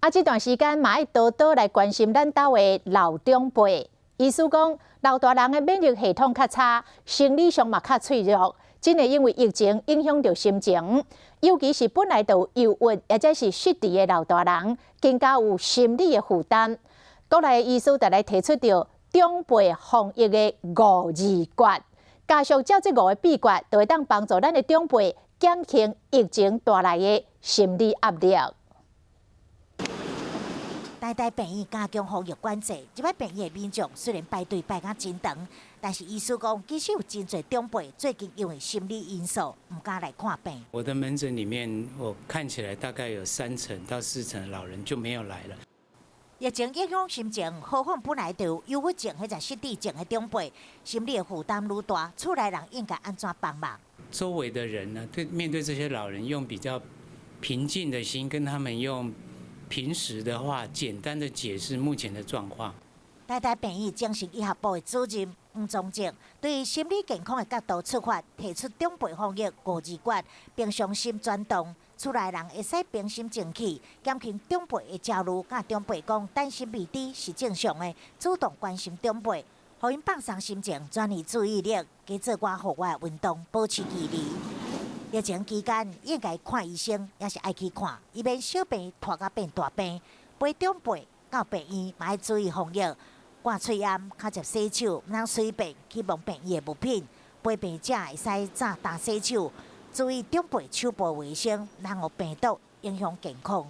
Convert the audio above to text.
啊，這段時間嘛愛多多來關心咱兜的老長輩。醫師講，老大人的免疫系統較差，生理上嘛較脆弱，真會因為疫情影響著心情。尤其是本來就有憂鬱或者是失智的老大人，更加有心理的負擔。國內醫師特來提出著長輩防疫的五字訣，家屬照這五个秘訣，就會當幫助咱的長輩減輕疫情帶來的心理壓力。台大病院加強防疫管制，這擺病院的民眾雖然排隊排甲真長，但是醫師講，其實有真濟長輩最近因為心理因素，毋敢來看病。我的門診裡面，我看起來大概有3成到4成的老人就沒有來了。疫情影響心情，何況本來就有憂鬱症或者失智症的長輩，心理的負擔愈大，厝內人應該按怎幫忙？周圍的人呢，對面對這些老人，用比較平靜的心，跟他們用平時的話，簡單的解釋目前的狀況。台大病院精神醫學部的主任黃宗正對心理健康的角度出發，提出長輩防疫五字訣，平常心轉動，厝內人會使平心靜氣，減輕長輩的焦慮，佮長輩講擔心未知是正常的，主動關心長輩，予𪜶放鬆心情，轉移注意力，加做寡戶外運動，保持距離。疫情期間應該看醫生，抑是愛去看，以免小病拖甲變大病。陪長輩到病院嘛愛注意防疫，掛喙罨、較捷洗手，毋通隨便去摸病院的物品。陪病者會使早焦洗手，注意長輩手部衛生，毋通予病毒影響健康。